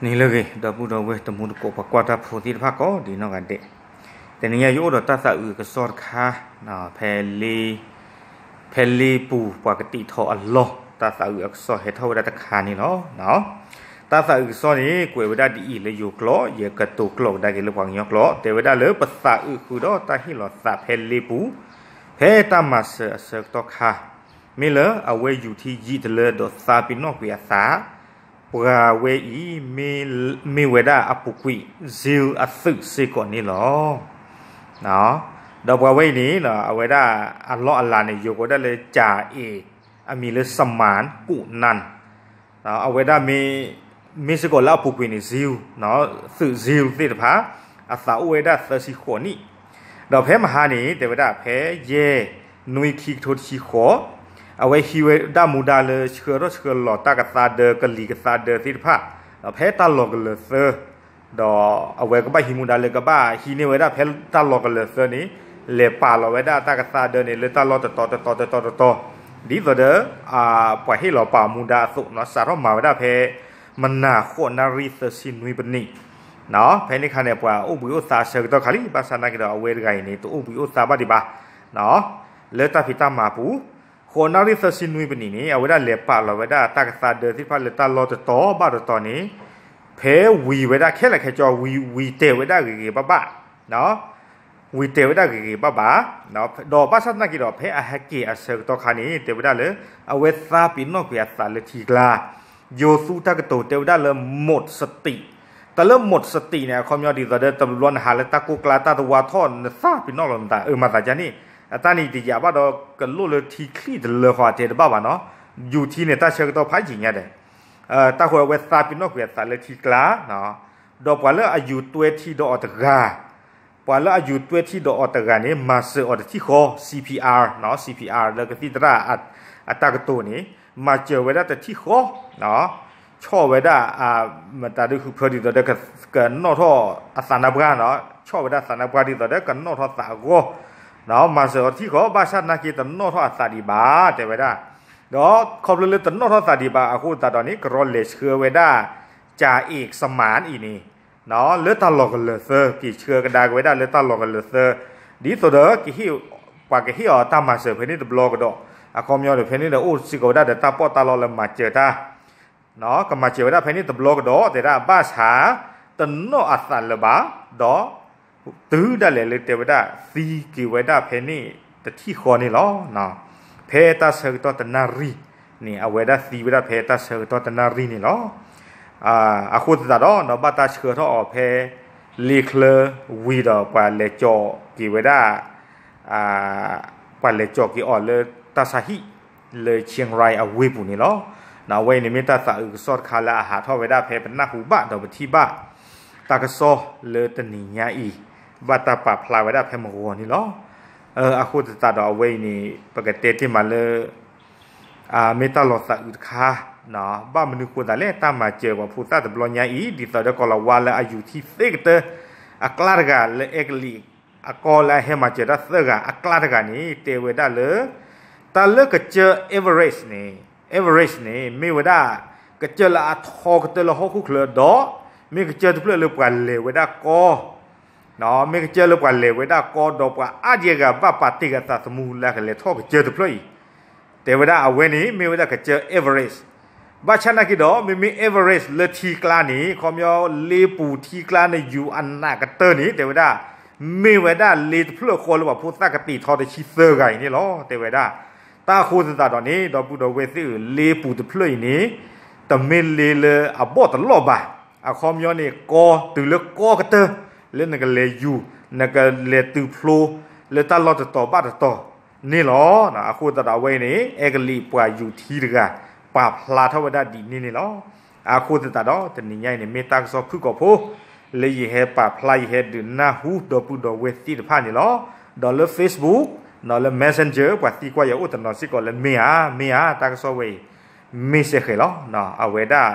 နံၤလၢအဂ့ၤ ဒီပုၢ်ဒီဝဲၢ်တံၤသကိး ပှၤကွၢ်တၢ်ဖိသ့ၣ်တဖၣ်ကိးဒံးနီၢ်ဂၤဒဲး, တနံၤညါယအိၣ်ဒီးတၢ်သးအုးအကစီၣ်တခါ, ဖဲလ့, ဖဲလ့ပူၤပှၤကတံာ်ထီၣ်အလီၢ် တၢ်သးအုးအကစီၣ်ဟဲထီၣ်ဝဲဒၣ်တခါန့ၣ်လီၤ. တၢ်သးအုးကစီၣ်န့ၣ် ကွဲးဝဲဒၣ်ဒ်အံၤ လၢယိၤကျိာ် ယကတိၤကျိာ်ကဒါက့ၤလၢပှၤကညီကျိာ်, တဲဝဲဒၣ်လၢပသးအုးဃုာ်ဒီးတၢ်ဟ့ၣ်လီၤသးဖဲလ့ပူၤ, ဖဲတၢ်မၤစၢၤအဆၢကတီၢ်ခါ မ့ၢ်လၢအဝဲယူၤထံယံာ်တလၢဒီးသးပ့ၤနီၣ်ကွံာ်အသး, ပှၤဝဲအံၤ မ့ၢ်ဝဲဒၣ်အပူၤကွံာ် Zeal အသုးစ့ၢ်ကီးန့ၣ်လီၤ. ဒီးပှၤဝဲအံၤန့ၣ် အဝဲဒၣ်အလီၢ်အလၤန့ၣ် ယိၤကိးဝဲဒၣ်လၢ ကၠၤအ့ၣ်, အမံၤလၢ Saman Kunan, အဝဲဒၣ်မ့ၢ်စ့ၢ်ကီးလၢအပူၤကွံာ်န့ၣ် Zeal, သုး Zeal သ့ၣ်တဖၣ် အသးအိၣ်ဝဲဒၣ်သၢဆံဃိးနံၣ်, ဒီးဖဲမဟါန့ၣ် တဲဝဲဒၣ်ဖဲယဲၢ်နွံခံကထိတဆံဃိး, အဝဲဟံးဝဲဒၣ်မူဒါလၢဆှၢထီၣ်ဆှၢလီၤတၢ်ကသါဒၢ ကလံၤကသါဒၢသ့ၣ်တဖၣ်, ဒီးဖဲတၢ်လီၤကလၢၤသၢ ဒီးအဝဲကဘၣ်ဟံးမူဒါလၢကဘၣ်ဟံးန့ၢ်ဝဲဒၣ်ဖဲတၢ်လီၤကလၢၤသၢန့ၣ်, လဲၤပာ်လီၤဝဲဒၣ်တၢ်ကသါဒၢန့ၣ် လၢတၢ်လီၢ်တတီၤတတီၤတတီၤတတီၤ, ဒ်သိးဒီး ပှၤဟ့ၣ်လီၤပာ်မူဒါအသိး စးထီၣ်မၤဝဲဒၣ်ဖဲ မနၤဃိးနၣ်ရံၣ်သၢဆံနွံပနံး, ဖဲန့ၣ်ခါန့ၣ် ပှၤအိၣ်ဘှံးအိၣ်သါအဆၢကတီၢ်ခါလံ, ဘၣ်ဆၣ်နာ်က့ဒီး အဝဲတဂၤအံၤန့ၣ် တအိၣ်ဘှံးအိၣ်သါဘၣ်ဒံးဘၣ် လၢတၢ်ဖံးတၢ်မၤပူၤ, ဃိးနၣ်ရံၣ်သၢဆံနွံပနံးန့ၣ် အဝဲဒၣ်လဲၤပာ်လီၤဝဲဒၣ်တၢ်ကသါဒၢသ့ၣ်တဖၣ်လၢတၢ်လီၢ်တတီၤဘၣ်တတီၤန့ၣ်, ဖဲဝံၤဝဲဒၣ်ခဲလၢာ်ခဲဆ့ ဝံၤတဲာ်ဝဲဒၣ်ဂ့ၤဂ့ၤဘၣ်ဘၣ်, ဝံၤတဲာ်ဝဲဒၣ်ဂ့ၤဂ့ၤဘၣ်ဘၣ်, ဒီးဘၣ်ဆၣ်သနာ်က့ဒီး ဖဲအဟဲက့ၤအဆၢကတီၢ်ခါန့ၣ် တဲဝဲဒၣ်လၢ အဝဲသးပ့ၤနီၣ်ကွံာ်အသးလၢထံကျါ, ယိၤသူတၢ်ကတိၤတဲဝဲဒၣ်လၢ หมดสติ, တၢ်လၢ หมดสติ န့ၣ် အခီပညီဒ်သိးဒီး တဘျီနဟးလၢတၢ်ကိၢ်ကျါတၢ်တဝါထီၣ် နသးပ့ၤနီၣ်လီၤနသး အၢ မၤသးဒ်န့ၣ်, အတၢ်န့ၣ်တယာ်ဘၣ်ဒီး ကလိၣ်လၢထံချံၣ်တလၢဃီအတဲတဘၣ်ဘၣ်နီၤ, ယူၤထံန့ၣ် တၢ်ဆၢကတီၢ်ဖးယံာ်ညါဒီး တၢ်ဃိအဝဲသးပ့ၤနီၣ်ကွံာ်အသးလၢထံကျါ, ဒီးပှၤလၢအယူၤတွဲထံဒီးအီၤတဂၤ, ပှၤလၢအယူၤတွဲထံဒီးအီၤတဂၤန့ၣ် မၤစၢၤအီၤတထံၣ်ဃီ CPR, CPR လၢကသံၣ်သရၣ်အတၢ်ကတိၤန့ၣ် မၤစၢၤဝဲဒၣ်တထံၣ်ဃီ, ဆီၣ်ဝဲဒၣ် မတၤဒုးဃုဖၢဒ်သိးဒီး ကနီၣ်ထီၣ်အသးနါပှၢ်နီၤ, ဆီၣ်ဝဲဒၣ်သးနါပှၢ်ဒ်သိးဒီးကနီၣ်ထီၣ်သးအဂီၢ်, မၤစၢၤအီၤတထံၣ်ဃီ ဘၣ်ဆၣ်နာ်က့တနီၣ်ထီၣ်အသးဒံးဘၣ် တဲဝဲဒၣ်, ဒီးခီဖျိလၢတနီၣ်ထီၣ်သးဒံးဘၣ်အဃိသတးဒီးန့ၣ် ကရီလဲၤဆှၢဝဲဒၣ် ကၠၤအ့ၣ် Saman အံၤန့ၣ် လၢတၢ်လီၤကလၢၤသၢ က့ၤဆှၢကဒါက့ၤဝဲဒၣ်လၢတၢ်လီၤကလၢၤသၢ, ဒ်သိးဒီး ပှၤကဟ့ၣ်အီၤတၢ်မၤစၢၤဖဲန့ၣ်တဘျီကဒီး, အခီပညီဒီး ဖဲန့ၣ်ဒီးအိၣ်စ့ၢ်ကီးဝဲဒၣ်ဒီးတၢ်ပီးတၢ်လီလၢမၤစၢၤတၢ် ကမၤစၢၤဝဲဒၣ်ဖဲန့ၣ်တဘျီကဒီး တဲဒၣ်ဘၣ်ဆၣ် တနီၣ်အသးလၢၤဘၣ်, ဒီး တုၤဒၣ်လဲာ်လၢတဲဝဲဒၣ်သံက့ၤဝဲဒၣ်ဖဲန့ၣ်တထံၣ်ဃီန့ၣ်လီၤ. ဖဲတၢ်ဆၢကတီၢ်တနၣ်ရံၣ်န့ၣ် အဝဲဒၣ်သံဝဲဒၣ်ဖဲတၢ်ဆၢကတီၢ်တနၣ်ရံၣ်န့ၣ်လီၤ. အဃိသတးဒီး ဘၣ်တၢ်ဆှၢထီၣ်အီၤဖဲ လ့ချၢဝံၤဒီး ပှၤလဲၤကၠီၤက့ၤဝဲဒၣ် ပှၤလဲၤကၠီၤက့ၤအီၤလၢတၢ်ဆါဟံၣ် လၢ Chiang Rai အဝ့ၢ်ပူၤန့ၣ်လီၤ. အဝဲအံၤန့ၣ်မ့ၢ်တၢ်သးအုးကစီၣ်တခါလၢအဟးထီၣ်ဝဲဒၣ်ဖဲပနၢ်ဟူဘၣ်ဒီးပထံၣ်ဘၣ် တၢ်ကစီၣ်လၢတနံၤညါအံၤ ဘၣ်တၢ်ပာ်ဖျါဝဲဒၣ်ဖဲမုၢ်ဂီၤန့ၣ်လီၤ. အဃိသတးဒီးအဝဲအံၤန့ၣ် ပကတဲတ့ၢ်မးလၢ မ့ၢ်တၢ်လီၤသးအုးတခါ, ဘၣ်မနုၤဃိသးလဲၣ် တၢ်မၤစၢၤပှၤဖိသၣ်တဘျီညါအံၤ ဒ်သိးဒီးကီၤလၤဝါလၢအယူၤထံသ့ကတၢၢ် အကျါတဂၤလၢအဲကလံး အကီလၢအဟဲမၤစၢၤတၢ်သၢဂၤ အကျါတဂၤန့ၣ် တဲဝဲဒၣ်လၢ တၢ်လၢကစၢၢ် Everest န့ၣ် Everest န့ၣ် မ့ၢ်ဝဲဒၣ် ကစၢၢ်လၢအထီကတၢၢ်လၢဟီၣ်ခိၣ်ချၢဒီး မ့ၢ်ကစၢၢ်တဖျၢၣ်လၢပှၤလဲၤဝဲဒၣ်ကီ မ့ၢ်ကစၢၢ်လၢပှၤလဲၤဝဲဒၣ်ကီ ဒီးပှၤအါဒံအါဂၤဘၣ်ပာ်တ့ၢ်ဂၤသးသမူလၢအကလဲၤထီၣ်ကစၢၢ်တဖျၢၣ်အံၤ တဲဝဲဒၣ်အဝဲန့ၣ် မ့ၢ်ဝဲဒၣ်ကစၢၢ် Everest. ဘၣ်ဆၣ်နာ်က့ဒီး မ့မ့ၢ် Everest လၢထံကျါန့ၣ် ခီပညီလ့ပူၤထံကျါန့ၣ် ယူၤအနးကတၢၢ်န့ၣ် တဲဝဲဒၣ် မ့ၢ်ဝဲဒၣ်လ့တဖျၢၣ်ဃီလၢပှၤဖိသၣ်ကတံာ်ထီတဆံသၢဂၤအံၤန့ၣ်လီၤ တဲဝဲဒၣ်. တၢ်အဃိသတးဒီးန့ၣ် ဒီပုၢ်ဒီဝဲၢ်သ့ၣ်ဧၢ လ့ပူၤတဖျၢၣ်အံၤန့ၣ် တမ့ၢ်လ့လၢအဘီၣ်တလီၢ်ဘၣ်. အခီပညီန့ၣ် ကီတုၤလၢကီကတၢၢ် လၢနကလဲၤယူၤ နကလဲၤတုၤဖျိ လၢတၢ်လီၢ်တတီၤဘၣ်တတီၤန့ၣ်လီၤ. အဃိသတးဒီးအဝဲအံၤန့ၣ် အဲကလံးပှၤယူၤထံတဂၤ ပာ်ဖျါထီၣ်ဝဲဒၣ်ဒ်န့ၣ်န့ၣ်လီၤ. အဃိသတးဒီး တနံၤညါအံၤန့ၣ် မ့ၢ်တၢ်ကစီၣ်ဖုၣ်ကိာ်ဖိ လၢယဟဲပာ်ဖျါ ယဟဲဒုးနၢ်ဟူဒီပုၢ်ဒီဝဲၢ်သ့ၣ်တဖၣ်န့ၣ်လီၤ. ဒီးလၢ Facebook ဒီးလၢ Messenger ပှၤသံကွၢ်ယၤအိၣ်တနီၤစ့ၢ်ကီးလၢမ့ၢ်ဧါ မ့ၢ်ဧါ တၢ်ကစီၣ်ဝဲအံၤ မ့ၢ်စဲဃဲၤလီၤ. အဝဲဒၣ်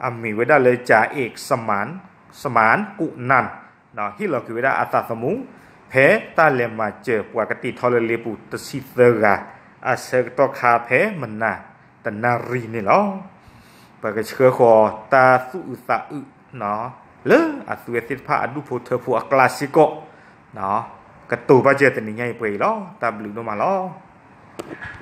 အမံၤဝဲဒၣ်လၢ ကၠၤအ့ၣ် စမၢၣ် စမၢၣ် ကူၣ်နၢၣ် ဟ့ၣ်လီၤက့ၤဝဲဒၣ်အသးသမူ ဖဲတၢ်လဲၤမၤစၢၤပှၤကတံာ်ထီလၢလ့ပူၤတဆံသၢဂၤ အဆၢကတီၢ်ခါဖဲမနၤတနၣ်ရံၣ်န့ၣ်လီၤ. ပကဆှၢဃီၤတၢ်သူၣ်အုးသးအုး လၢအသုဝဲသ့ၣ်တဖၣ်အဒူၣ်ဖိထၢဖိအကျါစ့ၢ်ကီး, ကတိၤဘၣ်စၢၤတနံၤညါအံၤပှဲၤအံၤလီၤ. တၢ်ဘျုးဒိၣ်မးလီၤ.